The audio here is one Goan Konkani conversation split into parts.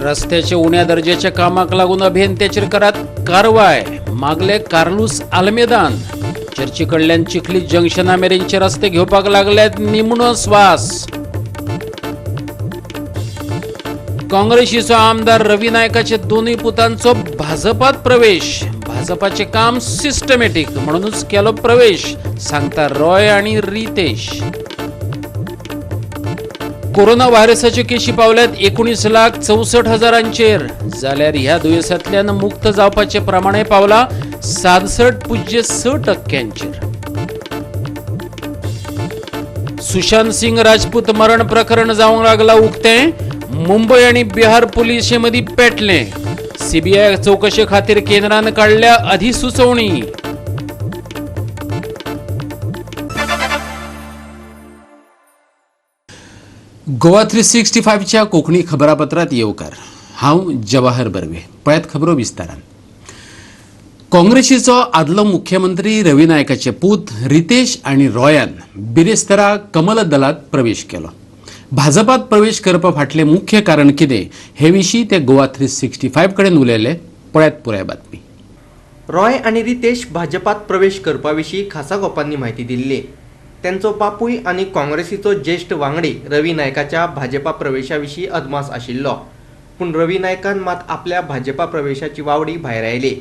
रस्त्याच्या उण्या दर्जाच्या कामाक लागून अभियंत्याचेर करात कारवाय, मागले कार्लूस आल्मेदान. चर्ची कडल्यान चिखली जंक्शना मेरेनचे रस्ते घेवपाक लागल्यात निमणो स्वास. काँग्रेसीचो आमदार रवी नायकाचे दोनूय पुतांचो भाजपात प्रवेश. भाजपाचे काम सिस्टमॅटीक म्हणूनच केलो प्रवेश, सांगता रॉय आणि रितेश. कोरोना व्हायरसाच्यो केशी पावल्यात 19,64,000, जाल्यार ह्या दुयेंसांतल्यान मुक्त जावपाचें प्रमाणय पावला 67.6%. सुशांत सिंग राजपूत मरण प्रकरण जावंक लागला उक्तें. मुंबय आनी बिहार पुलिशे मदीं पेटलें. सीबीआय चवकशे खातीर केंद्रान काडल्या अधिसुचोवणी. गोवा 365च्या कोंकणी खबरापत्रात येवकार. हांव जवाहर बर्वे. पळयात खबरो विस्तारान. काँग्रेसीचो आदलो मुख्यमंत्री रवी नायकाचे पूत रितेश आनी रॉयान बिरेस्तारा कमल दलात प्रवेश केलो. भाजपात प्रवेश करपा फाटलें मुख्य कारण कितें हे विशीं ते गोवा 365 कडेन उलयले. पळयात पुराय बातमी. रॉय आनी रितेश भाजपात प्रवेश करपा विशीं खासा गोपांनी म्हायती दिल्ली. त्यांचो बापूय आनी काँग्रेसीचो ज्येश्ठ वांगडी रवी नायकाच्या भाजपा प्रवेशा विशीं अदमास आशिल्लो, पूण रवी नायकान मात आपल्या भाजपा प्रवेशाची वावडी भायर आयली.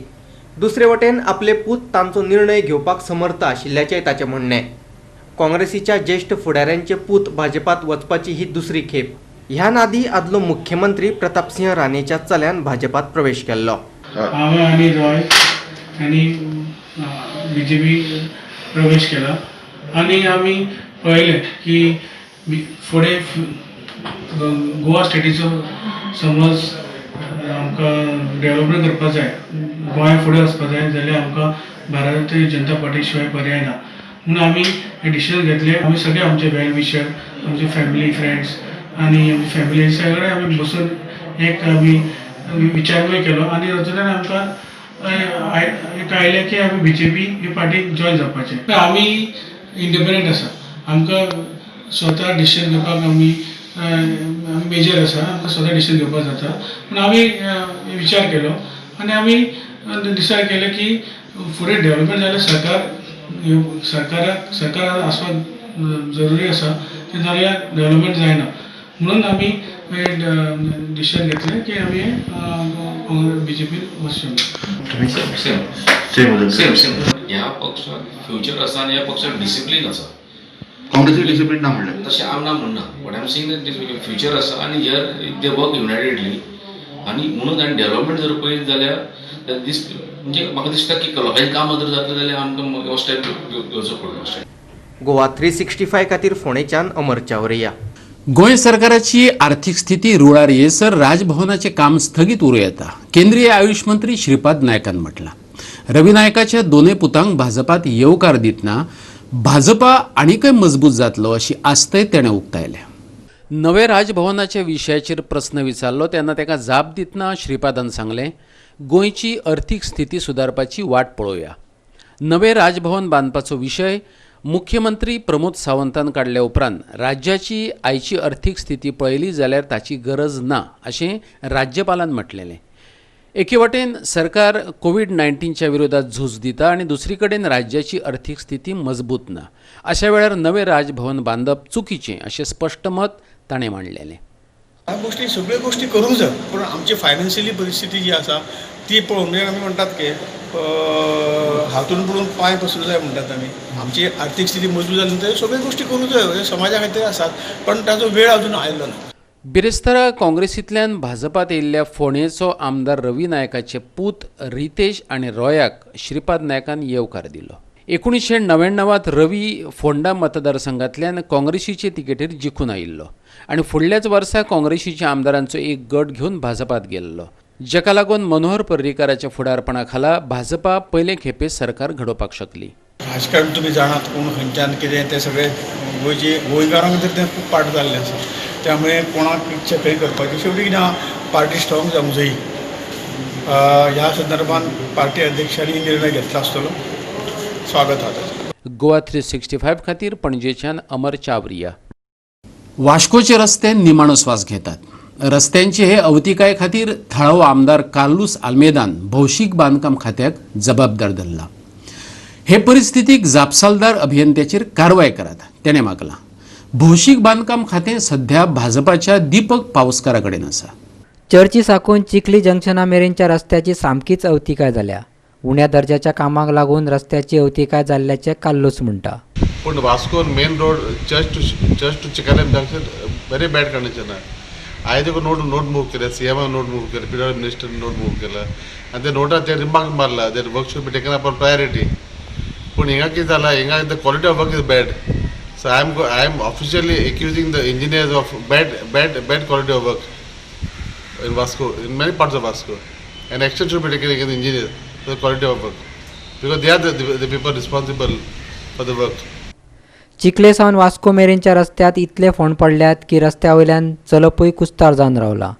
दुसरे वटेन आपले पूत तांचो निर्णय घेवपाक समर्थ आशिल्ल्याचें ताचें म्हणणें. काँग्रेसीच्या ज्येश्ठ फुडाऱ्यांचे पूत भाजपात वचपाची ही दुसरी खेप. ह्या नादी आदलो मुख्यमंत्री प्रतापसिंह राणेच्या चल्यान भाजपात प्रवेश केल्लो. हांवें आनी रॉय हांणी बीजेपी प्रवेश केला आनी आमी पळयलें की फुडें गोवा स्टेटीचो समज आमकां डेव्हलपमेंट करपाक जाय, गोंय फुडें वचपाक जाय जाल्यार आमकां भारतीय जनता पार्टी शिवाय पर्याय ना म्हणून आमी हें डिसिजन घेतलें. आमी सगळे आमचे वेल विशर, आमचे फॅमिली फ्रेंड्स आनी आमची फॅमिली सगळे आमी बसून एक आमी विचारूय केलो आनी तातूंतल्यान आमकां एक आयलें की आमी बीजेपी ही पार्टीक जॉयन जावपाचें. आमी इंडिपेंडंट आसा, आमकां स्वता डिसिजन घेवपाक आमी मेजर आसा, आमकां स्वता डिसिजन घेवपाक जाता. पूण आमी विचार केलो आनी आमी डिसायड केलें की फुडें डेव्हलपमेंट जाल्यार सरकार सरकार आसपाक जरुरी आसा, तें जाल्यार डेव्हलपमेंट जायना म्हणून आमी डिसिजन घेतलें की आमी बीजेपीन वचचें. Same same same. ह्या पक्षाक फ्युचर आसा आनी ह्या पक्षाक डिसिप्लीन आसा. काँग्रेसीक डिसिप्लीन ना म्हणलें तशें हांव ना म्हणना, but I am saying that future आसा आनी here they work युनायटेडली आनी म्हणून आनी डेव्हलपमेंट जर पळयत जाल्यार दीस म्हणजे म्हाका दिसता की लोकांचें कामां जर जातलें जाल्यार आमकां हो स्टेप घेवचो पडलो. गोवा 365 खातीर फोंडेच्यान अमर चावरिया. गोंय सरकाराची आर्थिक स्थिती रुळार येसर राजभवनाचें काम स्थगीत उरूं येता, केंद्रीय आयुष मंत्री श्रीपाद नायकान म्हटलां. रवी नायकाच्या दोनूय पुतांक भाजपात येवकार दितना भाजपा आनीकय मजबूत जातलो अशी आस्तय तेणें उक्तायल्या. नवे राजभवनाच्या विशयाचेर प्रस्न विचारलो तेन्ना ताका जाप दितना श्रीपादान सांगलें, गोंयची अर्थीक स्थिती सुदारपाची वाट पळोवया. नवे राजभवन बांदपाचो विशय मुख्यमंत्री प्रमोद सावंतान काडल्या उपरांत राज्याची आयची अर्थीक स्थिती पळयली जाल्यार ताची गरज ना अशें राज्यपालान म्हटलेलें. एके वटेन सरकार कोवीड-19च्या विरोधात झूज दिता आनी दुसरी कडेन राज्याची अर्थीक स्थिती मजबूत ना. अशा वेळार नवें राजभवन बांदप चुकीचें अशें स्पश्ट मत ताणें मांडलेलें. ह्या गोष्टी सगळ्यो गोष्टी करूंक जाय, पूण आमची फायनान्शियली परिस्थिती जी आसा ती पळोवन म्हणजे आमी म्हणटात की हातून पडून पांय पसरूं जाय म्हणटात आमी. आमची आर्थीक स्थिती मजबूत जाली नंतर सगळ्यो गोष्टी करूंक जाय, हे समाजा खातीर आसात, पण ताचो वेळ अजून आयलो ना. बिरेस्तारा काँग्रेसींतल्यान भाजपात येयल्ल्या फोंडेचो आमदार रवी नायकाचे पूत रितेश आनी रॉयाक श्रीपाद नायकान येवकार दिलो. 1999 रवी फोंडा मतदारसंघांतल्यान काँग्रेसीचे तिकेटीर जिखून आयिल्लो आनी फुडल्याच वर्सा काँग्रेसीच्या आमदारांचो एक गट घेवन भाजपात गेल्लो. जाका लागून मनोहर पर्रीकाराच्या फुडारपणा खाला भाजपा पयले खेपे सरकार घडोवपाक शकली. राजकारण तुमी जाणात, कोण खंयच्यान कितें तें सगळें गोंयचे गोंयकारांक तर तें खूब पाठ जाल्लें आसा. त्यामुळे कोणाक इच्छा खंय करपाची, शेवटी कितें आहा, पार्टी स्ट्रॉंग जावंक जाय. ह्या संदर्भात पार्टी अध्यक्षांनी निर्णय घेतला आसतलो, स्वागत आहा ताचें. गोवा 365 खातीर पणजेच्यान अमर चावरिया. वास्कोचे रस्ते निमाणो स्वास घेतात. रस्त्यांचे हे अवतिकाये खातीर थळावो आमदार कार्लूस आल्मेदान भौशीक बांदकाम खात्याक जबाबदार धरला. हे परिस्थितीक जापसालदार अभियंत्याचेर कारवाय करात तेणें मागलां. भौशीक बांदकाम खातें सध्या भाजपाच्या दीपक पावसकारा कडेन आसा. चर्ची साकून चिखली जंक्शना मेरेनच्या रस्त्याची सामकीच अवतिकाय जाल्या. उण्या दर्जाच्या कामाक लागून रस्त्याची अवतिकाय जाल्ल्याचें कार्लूस म्हणटा. पूण Vasco main road church to Chicalim junction very bad condition आहा. हांवें तुका नोट मूव केले, सीएमान नोट मूव केले, पीडब्ल्यू मिनिस्टर नोट मूव केला आनी ते नोटार ते रिमार्क मारला that work should be taken up on priority. पूण हिंगा कितें जालां, हिंगा the quality of work is bad. So I am officially accusing the engineers of bad bad bad quality of work in Vasco, in many parts of Vasco, and action should be taken against engineers for the quality of work because they are the people responsible for the work. चिखले सावन वास्को मेरेनच्या रस्त्यांत इतले फोंड पडल्यात की रस्त्या वयल्यान चलपूय कुस्तार जावन रावला.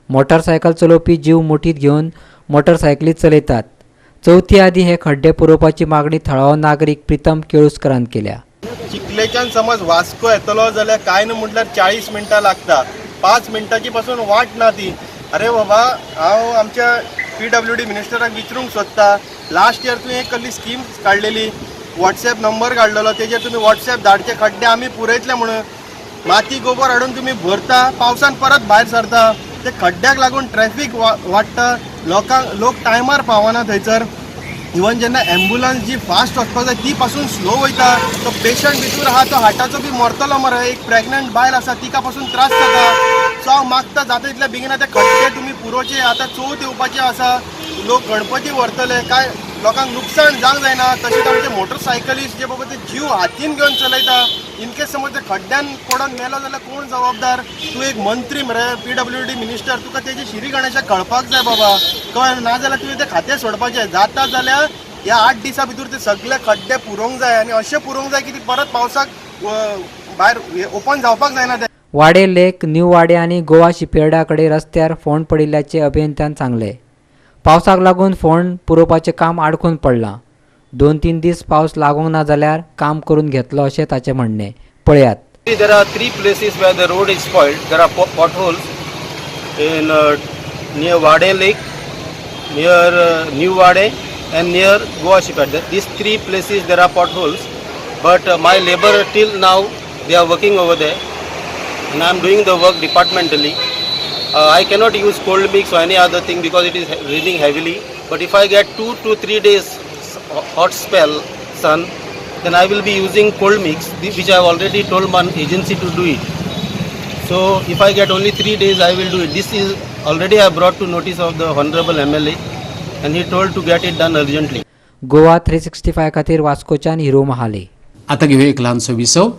मोटरसायकल चलोवपी जीव मुठीत घेवन मोटरसायकली चलयतात. चवथी आदी हे खड्डे पुरोवपाची मागणी थळावो नागरीक प्रितम केळुसकरान केल्या. चिखलेच्यान समज वास्को येतलो जाल्यार कांय न्हू म्हटल्यार 40 मिनटां लागता, 5 मिनटांची पासून वाट ना ती. अरे बाबा, हांव आमच्या पीडब्ल्यूडी मिनिस्टराक विचारूंक सोदता, लास्ट इयर तुवें एक कसली स्कीम काडलेली, वॉट्सॅप नंबर काडलेलो, तेजेर तुमी वॉट्सॅप धाडचे, खड्डे आमी पुरयतले म्हणून. माती गोबर हाडून तुमी भरता, पावसान परत भायर सरता. ते खड्ड्याक लागून ट्रॅफीक वाडटा, लोकांक लोक टायमार पावना थंयसर. इवन जेन्ना एम्बुलन्स जी फास्ट वचपाक जाय ती पासून स्लो वयता. तो पेशंट भितूर आहा तो हार्टाचो बी मरतलो मरे. एक प्रेग्नंट बायल आसा, तिका पासून त्रास जाता. सो हांव मागता, जाता तितले बेगीन ते खड्डे तुमी पुरोवचे. आतां चवथ येवपाची आसा, लोक गणपती व्हरतले, काय लोकांक नुकसान जावंक जायना. तशेंच आमचे मोटरसायकलिस्ट जे बाबा ते जीव हातीन घेवन चलयता, इनकेस समज ते खड्ड्यान पडोन मेलो जाल्यार कोण जबाबदार? तूं एक मंत्री मरे, पीडब्ल्यूडी मिनिस्टर, तुका तेजी श्री गणेशा कळपाक जाय बाबा, कळ्ळें? नाजाल्यार तुवें तें खातें सोडपाचें. जाता जाल्यार ह्या 8 दिसां भितर ते सगळे खड्डे पुरोवंक जाय आनी अशें पुरोवंक जाय की ती परत पावसाक भायर ओपन जावपाक जायना ते. वाडे लेक, न्यू वाडे आनी गोवा शिपयार्डा कडेन रस्त्यार फोंड पडिल्ल्याचें अभियंत्यान सांगलें. पावसाक लागून फोंड पुरोवपाचें काम आडखून पडलां. 2-3 दीस पावस लागूंक ना जाल्यार काम करून घेतलो अशें ताचें म्हणणें. पळयात. There are three places where the road is spoiled. There are potholes in near Wade Lake, near New Wade, and near Goa Shipyard. These three places there are potholes, but my labor till now they are working over there, and I am doing the work departmentally. I cannot use cold mix or any other thing because it is raining heavily. But if I get 2 to 3 days hot spell sun, then I will be using cold mix, which I have already told my agency to do it. So if I get only 3 days, I will do it. This is already I brought to notice of the honorable MLA, and he told to get it done urgently. Goa 365 खातीर वास्कोच्यान हिरो महाले. आता घेऊया एक ल्हानसो विसव.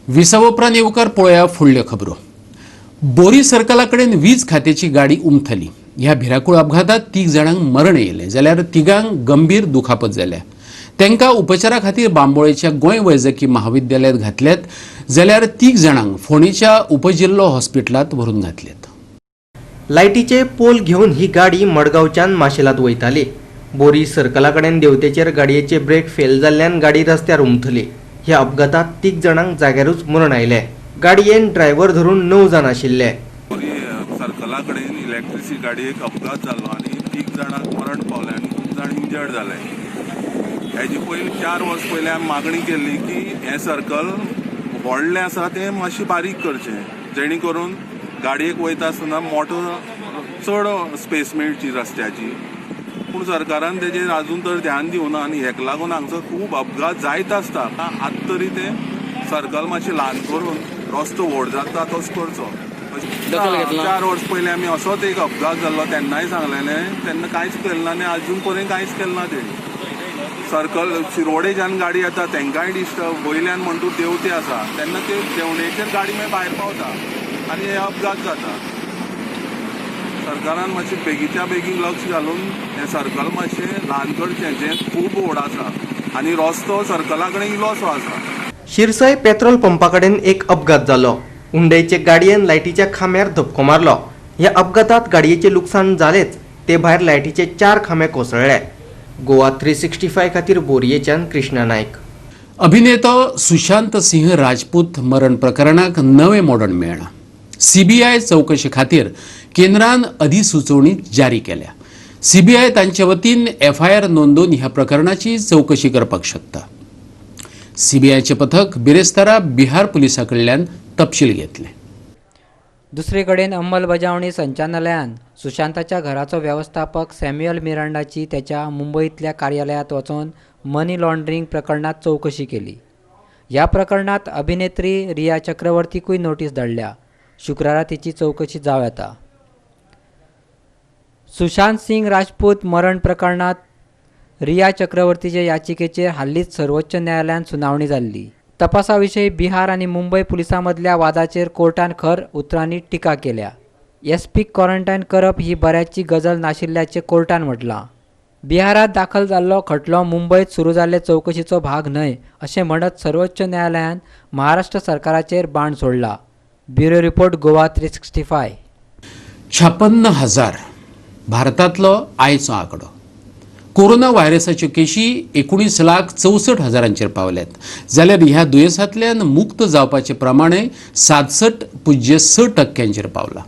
विसव उपरांत येवकार पळोवया फुडल्यो खबरो. बोरी सर्कला कडेन वीज खात्याची गाडी उमथली. ह्या भिरांकूळ अपघातात तीग जाणांक मरण येयलें जाल्यार तिगांक गंभीर दुखापत जाल्या. तांकां उपचारा खातीर बांबोळेच्या गोंय वैजकी महाविद्यालयांत घातल्यात, जाल्यार तीग जाणांक फोंडेच्या उपजिल्लो हॉस्पिटलांत व्हरून घातल्यात. लायटीचे पोल घेवन ही गाडी मडगांवच्यान माशेलांत वयताली. बोरी सर्कला कडेन देंवतेचेर गाडयेचे ब्रेक फेल जाल्ल्यान गाडी रस्त्यार उमथली. ह्या अपघातात तीग जाणांक जाग्यारूच मरण आयलें. गाडयेन ड्रायव्हर धरून 9 जाण आशिल्ले. बोरी सर्कला कडेन इलेक्ट्रिसिटी गाडयेक अपघात जालो आनी तीग जाणांक मरण पावलें आनी खूब जाण इंजर्ड जाले. हेजे पयलीं 4 वर्स पयलीं आमी मागणी केल्ली की हें सर्कल व्हडलें आसा तें मातशें बारीक करचें, जेणे करून गाडयेक वयता आसतना मोटो चड स्पेस मेळची रस्त्याची. पूण सरकारान तेजेर आजून तर ध्यान दिवना आनी हेका लागून हांगसर खूब अपघात जायत आसता. आतां तरी तें सर्कल मातशें ल्हान करून रस्तो व्हड जाता तोच करचो. 4 वर्स पयलीं आमी असोच एक अपघात जाल्लो, तेन्नाय सांगलेलें, तेन्ना कांयच केलें ना आनी आजून पर्यंत कांयच केलें ना तेणी. सर्कल शिरोडेच्यान गाडी येता तांकांय डिस्टर्ब, वयल्यान म्हण तूं देंवते आसा तेन्ना ते देंवणेचेर गाडी मागीर भायर पावता आनी हे अपघात जाता. सरकारान मातशें बेगीच्या बेगीन लक्ष घालून हें सर्कल मातशें ल्हान करचें, जें खूब व्हड आसा आनी रस्तो सर्कला कडेन इल्लोसो आसा. शिरसय पेट्रोल पंपा कडेन एक अपघात जालो. हुंडईचे गाडयेन लायटीच्या खांब्यार धपको मारलो. ह्या अपघातात गाडयेचें लुकसाण जालेंच, ते भायर लायटीचे 4 खांबे कोसळ्ळे. गोवा 365 खातीर बोरयेच्यान कृष्णा नायक. अभिनेतो सुशांत सिंह राजपूत मरण प्रकरणाक नवें मोडण मेळ्ळां. सीबीआय चवकशे खातीर केंद्रान अधिसुचोवणी जारी केल्या. सीबीआय तांचे वतीन एफआयआर नोंदोवन ह्या प्रकरणाची चवकशी करपाक शकता. सीबीआयचें पथक बिरेस्तारा बिहार पुलिसां कडल्यान तपशील घेतले. दुसरे कडेन अंमलबजावणी संचालनालयान सुशांताच्या घराचो वेवस्थापक सॅम्युअल मिरांडाची त्याच्या मुंबईतल्या कार्यालयात वचून मनी लॉन्ड्रिंग प्रकरणात चवकशी केली. ह्या प्रकरणात अभिनेत्री रिया चक्रवर्तीकूय नोटीस धाडल्या. शुक्रारा तिची चवकशी जावं येता. सुशांत सिंग राजपूत मरण प्रकरणात रिया चक्रवर्तीचे याचिकेचेर हालींच सर्वोच्च न्यायालयान सुनावणी जाल्ली. तपासा विशीं बिहार आनी मुंबय पुलिसां मदल्या वादाचेर कोर्टान खर उतरांनी टिका केल्या. एसपीक क्वॉरंटायन करप ही बऱ्याची गजाल नाशिल्ल्याचें कोर्टान म्हटलां. बिहारांत दाखल जाल्लो खटलो मुंबयत सुरू जाल्ले चवकशीचो भाग न्हय अशें म्हणत सर्वोच्च न्यायालयान महाराष्ट्र सरकाराचेर बाण सोडला. Bureau report, Goa 365. 56,000 भारतांतलो आयचो आंकडो. कोरोना व्हायरसाच्यो केशी 19,64,000 पावल्यात, जाल्यार ह्या दुयेंसांतल्यान मुक्त जावपाचें प्रमाणय 67.6% पावलां.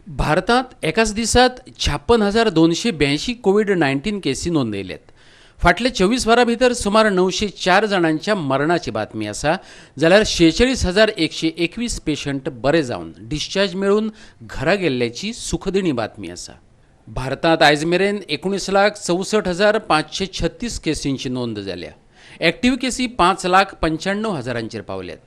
भारतांत एकाच दिसात 56,282 कोवीड-19 केसी नोंदयल्यात. फाटल्या 24 वरां भितर सुमार 904 जाणांच्या मरणाची बातमी आसा, जाल्यार 46,121 पेशंट बरे जावन डिस्चार्ज मेळून घरा गेल्ल्याची सुखदिणी बातमी आसा. भारतांत आयज मेरेन 19,64,536 केसींची नोंद जाल्या. एक्टिव्ह केसी 5,95,000 पावल्यात.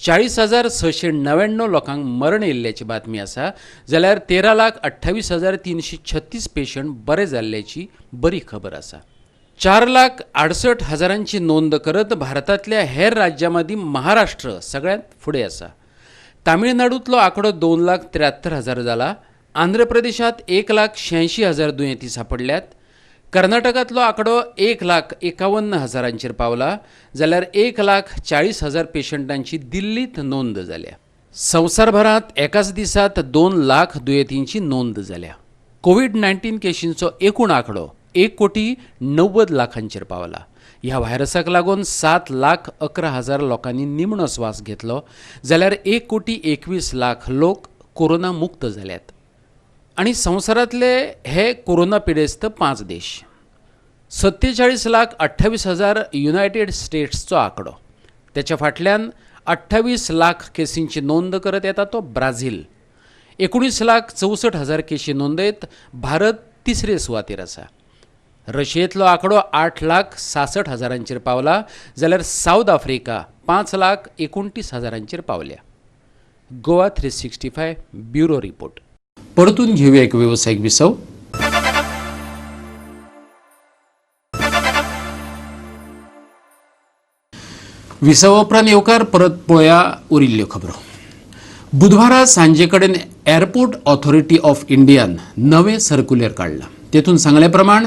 40,699 लोकांक मरण येयल्ल्याची बातमी आसा, जाल्यार 13,28,336 पेशंट बरे जाल्ल्याची बरी खबर आसा. 4,68,000 नोंद करत भारतांतल्या हेर राज्यां मदीं महाराष्ट्र सगळ्यांत फुडें आसा. तामिळनाडूंतलो आंकडो 2,73,000 जाला. आंध्र प्रदेशांत 1,86,000 दुयेंती सांपडल्यात. कर्नाटकांतलो आंकडो 1,51,000 पावला, जाल्यार 1,40,000 पेशंटांची दिल्लींत नोंद जाल्या. संवसारभरांत एकाच दिसात 2 लाख दुयेंतींची नोंद जाल्या. कोवीड-19 केशींचो एकूण आंकडो 1,90,00,000 पावला. ह्या व्हायरसाक लागून 7,11,000 लोकांनी निमणो स्वास घेतलो, जाल्यार 1,21,00,000 लोक कोरोना मुक्त जाल्यात. आनी संवसारांतले हे कोरोना पिडेस्त 5 देश. 47,28,000 युनायटेड स्टेट्सचो आंकडो. त्याच्या फाटल्यान 28 लाख केसींची नोंद करत येता तो ब्राझील. 19,64,000 केशी नोंदयत भारत तिसरे सुवातेर आसा. रशियेंतलो आंकडो 8,66,000 पावला, जाल्यार सावथ आफ्रिका 5,29,000 पावल्या. Goa 365 bureau report. परतून घेऊया एक व्यावसायिक विसव. विसवा उपरांत येवकार परत पळोवया उरिल्ल्यो खबरो. बुधवारा सांजे कडेन एअरपोर्ट ऑथॉरिटी ऑफ इंडियान नवें सर्क्युलर काडलां. तेतून सांगले प्रमाण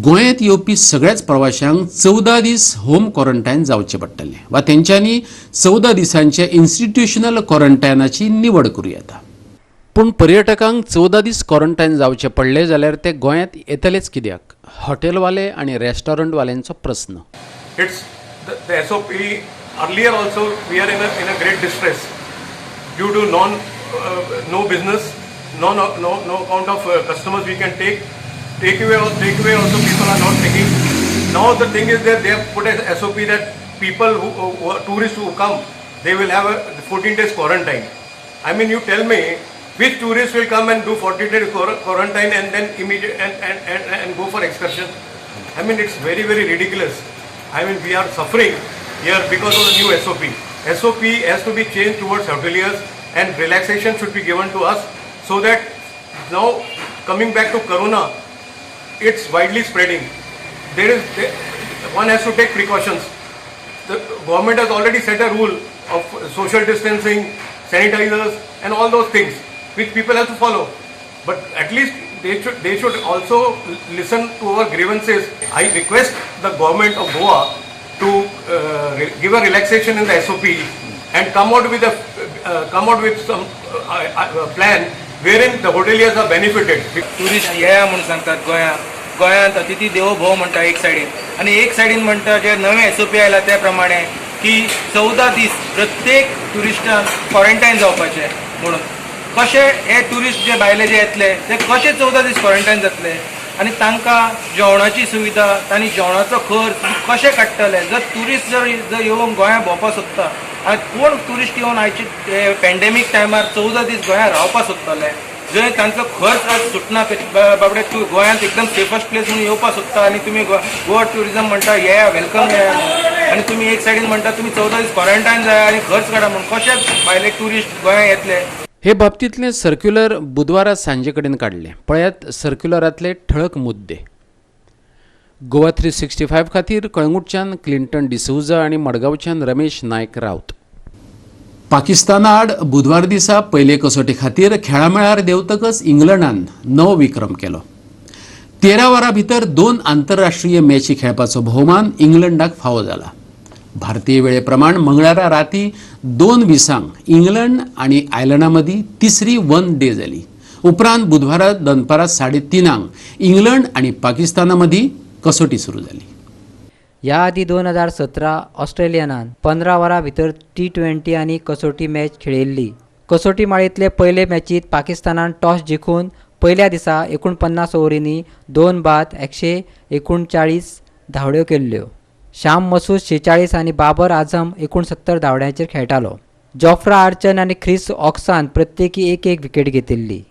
गोंयांत येवपी सगळ्याच प्रवाशांक 14 दीस होम क्वॉरंटायन जावचें पडटलें वा तेंच्यांनी 14 दिसांचे इन्स्टिट्युशनल क्वॉरंटायनाची निवड करूं येता. पूण पर्यटकांक 14 दीस क्वॉरंटायन जावचें पडलें जाल्यार ते गोंयांत येतलेच कित्याक? हॉटेलवाले आनी रेस्टॉरंटवाल्यांचो प्रस्न. It's the SOP earlier also we are in a great distress due to no business, no count of customers we can take. Take away also people are not taking. Now the thing is that they have put an SOP that people who tourists who come, they will have a 14 days quarantine. I mean, you tell me which tourist will come and do 14 days quarantine and then immediate and go for excursion? I mean, it's very, very ridiculous. I mean, we are suffering here because of the new SOP. SOP has to be changed towards hoteliers and relaxation should be given to us so that now coming back to Corona, it's widely spreading. one has to take precautions. The government has already set a rule of social distancing, sanitizers and all those things which people have to follow. But at least they should also listen to our grievances. I request the government of Goa to give a relaxation in the SOP and come out with some plan wherein the hoteliers are benefited. Tourist येया म्हूण सांगतात गोंयांत. गोंयांत अतिथी देवो भव म्हणटा एक सायडीन आनी एक सायडीन म्हणटा जे नवे एसओपी आयला त्या प्रमाणे की 14 दीस प्रत्येक ट्युरिस्टान क्वॉरंटायन जावपाचें म्हणून. कशे हे ट्युरिस्ट जे भायले जे येतले ते कशे 14 दीस क्वॉरंटायन जातले आनी तांकां जेवणाची सुविधा, तांणी जेवणाचो खर्च कशे काडटले? जर ट्युरिस्ट जर जर येवन गोंयांत भोंवपाक सोदता आनी कोण ट्युरिस्ट येवन आयचे पॅन्डेमीक टायमार 14 दीस गोंयांत रावपाक सोदतले, जंय तांचो खर्च आज सुटना? बाबडे तूं गोंयांत एकदम सेफस्ट प्लेस म्हणून येवपाक सोदता आनी तुमी गोवा ट्युरिझम म्हणटा येया, welcome येया म्हणून, आनी तुमी एक सायडीन म्हणटा तुमी 14 दीस क्वॉरंटायन जाय आनी खर्च काडा म्हणून. कशे भायले ट्युरिस्ट गोंयांत येतले? हे बाबतींतलें सर्क्युलर बुधवारा सांजे कडेन काडलें. पळयात सर्क्युलरांतले ठळक मुद्दे. गोवा 365 खातीर कळंगूटच्यान क्लिंटन डिसोजा आनी मडगांवच्यान रमेश नायक रावत. पाकिस्ताना आड बुधवार दिसा पयले कसोटी खातीर खेळामेळार देंवतकच इंग्लंडान नवो विक्रम केलो. 13 वरां भितर दोन आंतरराष्ट्रीय मॅची खेळपाचो भोवमान इंग्लंडाक फावो जाला. भारतीय वेळे प्रमाण मंगळारा राती 2:20 इंग्लंड आनी आयर्लंडा मदीं तिसरी वन डे जाली. उपरांत बुधवारा दनपारां 3:30 इंग्लंड आनी पाकिस्ताना मदीं कसोटी सुरू जाली. ह्या आदीं 2017 ऑस्ट्रेलियान 15 वरां भितर टी 20 आनी कसोटी मॅच खेळिल्ली. कसोटी माळेंतले पयले मॅचींत पाकिस्तानान टॉस जिखून पयल्या दिसा 49 ओव्हरींनी दोन बाद 139 धांवड्यो केल्ल्यो. शाम मसूद 46 आनी बाबर आझम 69 धांवड्यांचेर खेळटालो. जॉफ्रा आर्चर आनी ख्रिस वोक्सान प्रत्येकी एक एक विकेट घेतिल्ली.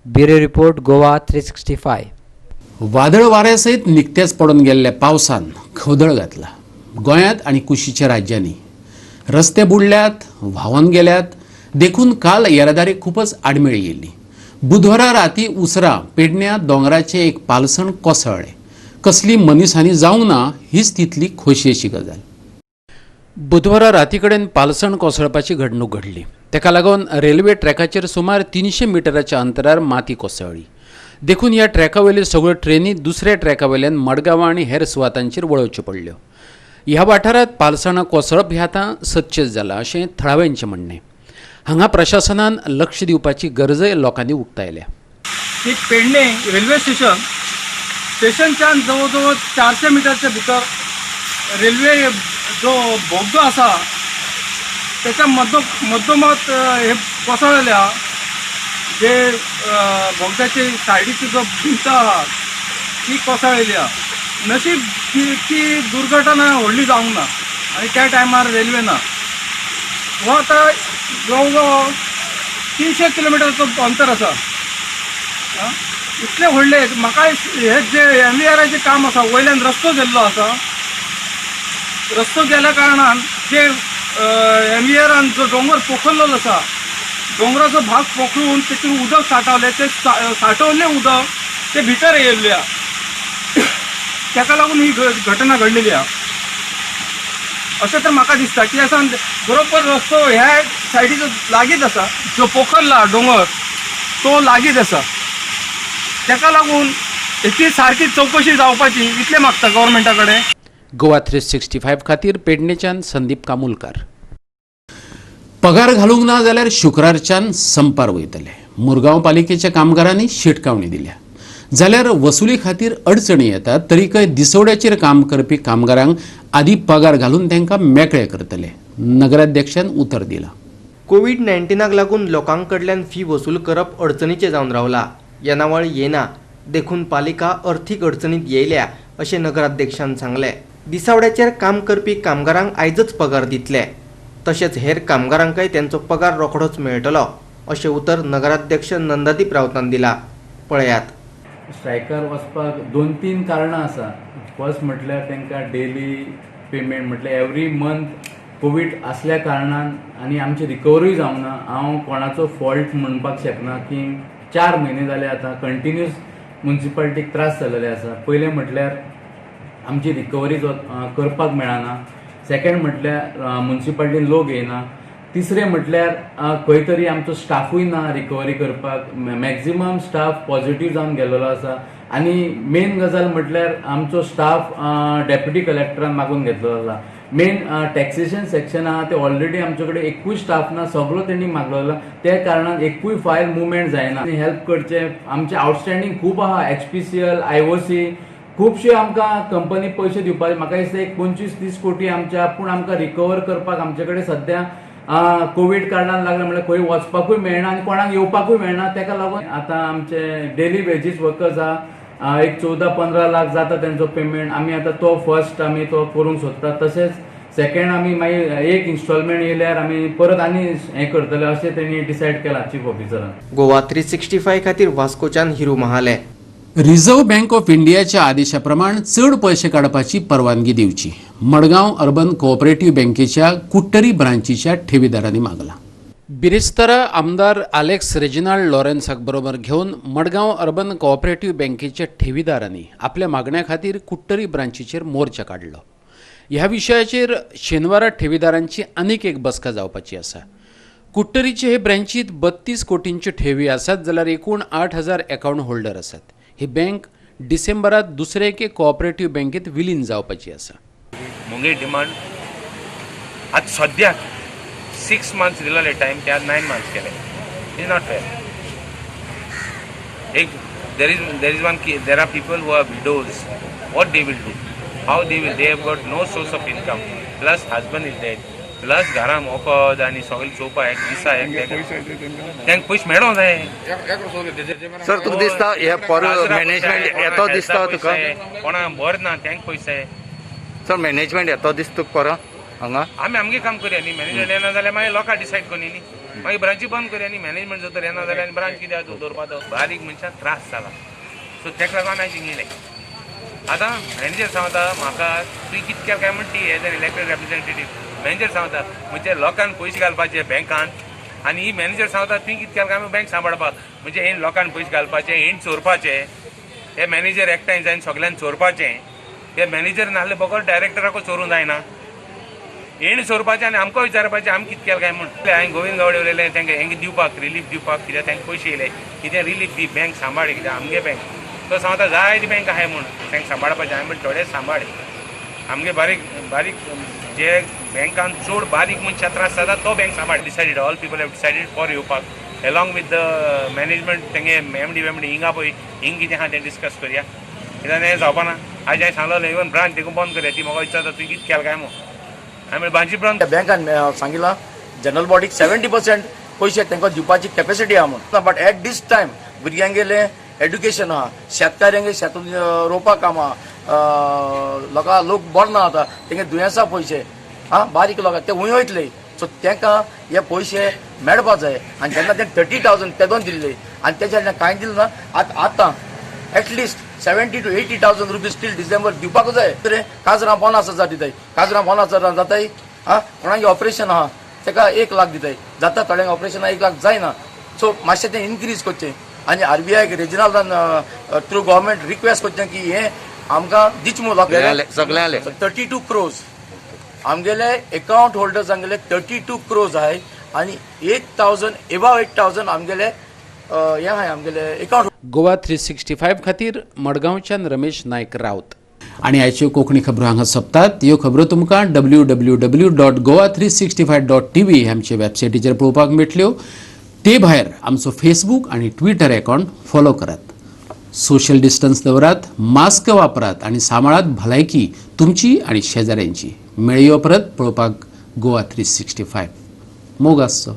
Bureau report, Goa 365. वादळ वाऱ्या सयत निकतेच पडून गेल्ल्या पावसान खवदळ घातला गोंयांत आनी कुशीच्या राज्यांनी. रस्ते बुडल्यात, व्हांवन गेल्यात, देखून काल येरादारी खूपच आडमेळी येयल्ली. बुधवारा राती उसरां पेडण्या दोंगराचें एक पालसण कोसळ्ळें. कसली मनीसहानी जावंक ना, हीच तितली खोशयेची गजाल. बुधवारा राती कडेन पालसण कोसळपाची घडणूक घडली. ताका लागून रेल्वे ट्रॅकाचेर सुमार 300 मिटराच्या अंतरार माती कोसळ्ळी. देखून ह्या ट्रॅका वयल्यो सगळ्यो ट्रेनी दुसऱ्या ट्रॅका वयल्यान मडगांव आनी हेर सुवातांचेर वळोवच्यो पडल्यो. ह्या वाठारांत पालसणां कोसळप हें आतां सदचेंच जालां, अशें थळाव्यांचें म्हणणें. हांगा प्रशासनान लक्ष दिवपाची गरजय लोकांनी उक्तायल्या. की पेडणे रेल्वे स्टेशन स्टेशनच्यान जवळ जवळ 400 मिटरच्या भितर रेल्वे जो बोगदो आसा त्याच्या मधोमध हे कोसळल्या. जे बोगद्याचे सायडीची जो भिंत आहा ती कोसळलेली आहा. नशीब की ती दुर्घटना व्हडली जावंक ना आनी त्या टायमार रेल्वे ना. हो आतां जवळ जवळ 300 किलोमिटरचो अंतर आसा. आं, इतले व्हडले म्हाका हे जे एमवीआराचें काम आसा, वयल्यान रस्तो गेल्लो आसा. रस्तो गेल्या कारणान जे एमवीआरान जो दोंगर पोखरलेलो आसा, दोंगराचो भाग पोखरून तितून उदक साठवलें. ते साठवल्लें उदक ते भितर येयल्लें आहा. ताका लागून ही घटना घडलेली आहा अशें तर म्हाका दिसता. कित्याक सांग, बरोबर रस्तो ह्या सायडीचो लागींच आसा. जो पोखरला दोंगर तो लागींच आसा. ताका लागून हेची सारकी चवकशी जावपाची इतलें मागता गव्हर्मेंटा कडेन. गोवा 365 खातीर पेडणेच्यान संदीप कामुलकार. पगार घालूंक ना जाल्यार शुक्रारच्यान संपार वयतले. मुरगांव पालिकेच्या कामगारांनी शिटकावणी दिल्या. जाल्यार वसुली खातीर अडचणी येतात, तरीकय दिसवड्याचेर काम करपी कामगारांक आदी पगार घालून तांकां मेकळे करतले, नगराध्यक्षान उतर दिलां. कोवीड 19 लागून लोकां कडल्यान फी वसूल करप अडचणीचें जावन रावला. येणावळ येना देखून पालिका अर्थीक अडचणीत येयल्या अशें नगराध्यक्षान सांगलें. दिसावड्याचेर काम करपी कामगारांक आयजच पगार दितले, तशेंच हेर कामगारांकय तेंचो पगार रोखडोच मेळटलो अशें उतर नगराध्यक्ष नंदादीप रावतान दिला. पळयात. स्ट्रायकार वचपाक दोन तीन कारणां आसा. फर्स्ट म्हटल्यार तांकां डेली पेमेंट, म्हटल्यार एवरी मंथ. कोवीड आसल्या कारणान आनी आमची रिकवरूय जावना. हांव कोणाचो फॉल्ट म्हणपाक शकना की 4 म्हयने जाले आतां कंटिन्यूस मुन्सिपालिटीक त्रास जाल्लेले आसा. पयलें म्हटल्यार आमची रिकवरी करपाक मेळना. सेकंड म्हटल्यार मुन्सिपालिटीन लोक येयना. तिसरें म्हटल्यार खंय तरी आमचो स्टाफूय ना रिकवरी करपाक. मॅक्झिमम स्टाफ पॉझिटीव जावन गेल्लो आसा आनी मेन गजाल म्हटल्यार आमचो स्टाफ डेप्युटी कलेक्टरान मागून घेतलेलो आसा. मेन टॅक्सेशन सेक्शन आहा ते ऑलरेडी आमचे कडेन एकूय स्टाफ ना, सगलो तेणी मागलेलो. त्या कारणान एकूय फायल मुवमेंट जायना. हेल्प करचें. आमचे आउटस्टँडींग खूब आहा. एचपीसीएल, आयओसी, खुबश्यो आमकां कंपनी पयशे दिवपाचे. म्हाका दिसता एक 25-30 कोटी आमच्या, पूण आमकां रिकवर करपाक आमचे कडेन सद्या कोवीड कारणान लागले म्हणल्यार खंय वचपाकूय मेळना आनी कोणाक येवपाकूय मेळना. ताका लागून आतां आमचे डेली वेजीस वर्कर्स आहा, एक 14-15 लाख जाता तेंचो पेमेंट. आमी आतां तो फर्स्ट आमी तो करूंक सोदता. तशेंच सेकंड आमी मागीर एक इन्स्टॉलमेंट येयल्यार आमी परत आनी हें करतले अशें तेणी डिसायड केलां चीफ ऑफिसरान. गोवा 365 खातीर वास्कोच्यान Hiru Mahale. Reserve bank of इंडियाच्या आदेशा प्रमाण चड पयशे काडपाची परवानगी दिवची, मडगांव अर्बन कोऑपरेटिव्ह बँकेच्या कुट्टरी ब्रांचीच्या ठेवीदारांनी मागला. बिरेस्तारा आमदार आलेक्स रेजिनाल्ड लॉरेन्साक बरोबर घेवन मडगांव अर्बन कोऑपरेटिव्ह बँकेच्या ठेवीदारांनी आपल्या मागण्या खातीर कुट्टरी ब्रांचीचेर मोर्चा काडलो. ह्या विशयाचेर शेनवारा ठेवीदारांची आनीक एक बसका जावपाची आसा. कुट्टरीचे हे ब्रँचीत 32 कोटींच्यो ठेवी आसात, जाल्यार एकूण 8000 एकावंट होल्डर आसात. ही बँक डिसेंबरात दुसरे एके कोऑपरेटिव्ह बँकेत विलीन जावपाची आसा. मुगे डिमांड आज सद्याक 6 मंथ्स दिलेले टायम, ते आज 9 मंथ्स केले, is not fair. एक there is one, there are people who are widows. What they will do? How they will? They have got no source of income, plus husband is dead, plus घरान वखद आनी सगळें चोवपा एक दिसा एक तांकां पयशे मेळोंक जाय. सर, तुका दिसता हे पोर मॅनेजमेंट येतो दिसता तुका? कोणाक बरें ना तांकां पयशे. सर, मॅनेजमेंट येतो दिसता तुका परत हांगा? आमी आमगे काम करया न्ही. मॅनेजमेंट येना जाल्यार मागीर लोकां डिसायड करूं न्ही. मागीर ब्रांची बंद करया न्ही. मॅनेजमेंट जर तर येना जाल्यार आनी ब्रांच कित्याक दवरपा? तो बारीक मनशाक त्रास जाला, सो तेका लागून आमी आयज हिंग येयले. आतां मॅनेजर सांगता म्हाका, तुवें कितें केलें काय म्हणटा ती as an elected representative. Manager सांगता म्हणजे लोकांक पयशे घालपाचे बँकान आनी ही मॅनेजर सांगता तुवें कितें केलें काय बँक सांबाळपाक. म्हणजे हेण लोकांक पयशे घालपाचे, हेण चोरपाचे. हे मॅनेजर एकठांय जायन सगल्यांक चोरपाचे. हे मॅनेजर नासले बगर डायरेक्टराकूय चोरूंक जायना. हेण चोरपाचें आनी आमकां विचारपाचें आमी कितें केलें काय म्हूण. हांवें गोविंद गावडे उलयलें तांकां हेंकां दिवपाक, रिलीफ दिवपाक, कित्याक तांकां पयशे येयले, कितें रिलीफ दी, बँक सांबाळ, कित्याक आमगे बँक. तो सांगता जायती बँक आहाय म्हूण तांकां सांबाळपाचें. हांवें म्हणलें थोडे सांबाळ, आमगे बारीक बारीक जे बँकान चड बारीक मनशां त्रास जाता तो बँक सांबाळ. Decided, all people have decided for येवपाक एलॉंग विथ the management. तेंगे एमडी वेमडी हिंगा पळय हिंग कितें आहा तें डिस्कस करया, कित्याक हें जावपाना. आयज हांवें सांगलेलें, इवन ब्रांच देखून बंद करया. ती म्हाका विचारता तुवें कितें केलें काय म्हूण. हांवें म्हणलें ब्रांची बंद. बँकान सांगिलां जनरल बॉडीक 70% पयशे तांकां दिवपाची कॅपेसिटी आहा म्हणून. बट एट these time भुरग्यांगेलें एड्युकेशन आहा, शेतकाऱ्यांगे शेत रोवपाक काम आहा, लोकां लोक बरो ना आतां, तेंगे दुयेंसा पयशे आं, बारीक लोकां ते हुंय वयतले? सो तांकां हे पयशे मेळपा जाय. आनी तेन्ना ते 30,000 तेदोन दिल्ले आनी तेच्या कांय दिलें ना. आतां आतां at least 70 to 80,000 rupees till December दिवपाक जाय. काजरां 50,000 दिताय, काजरां 50,000 जाताय. आं, कोणागे ऑपरेशन आहा ताका 1 लाख दिताय, जाता? थोड्यांक ऑपरेशन 1 लाख जायना. सो मातशें तें इनक्रीज करचें आनी आरबीआयक रेजिनाल्डान थ्रू गव्हर्मेंट रिक्वेस्ट करचें की हें आमकां दिच म्हूण. सगळें आलें. 32 क्रोर्स आमगेले एकावंट होल्डर्स आमगेले 32 क्रोर्स आहाय आनी 8,000, एबाव 8,000 आमगेले हें आहाय आमगेले एकावंट. गोवा 365 खातीर मडगांवच्यान रमेश नायक राऊत. आणि आयच्यो कोंकणी खबरो हांगा सोंपतात. ह्यो खबरो तुमकां www.goa365.tv आमचे वेबसायटीचेर पळोवपाक मेळटल्यो. ते भायर आमचो फेसबूक आनी ट्विटर अकावंट फॉलो करात. सोशल डिस्टन्स दवरात, मास्क वापरात आनी सांबाळात भलायकी तुमची आनी शेजाऱ्यांची. मेळयो परत पळोवपाक गोवा 365. मोग आसचो.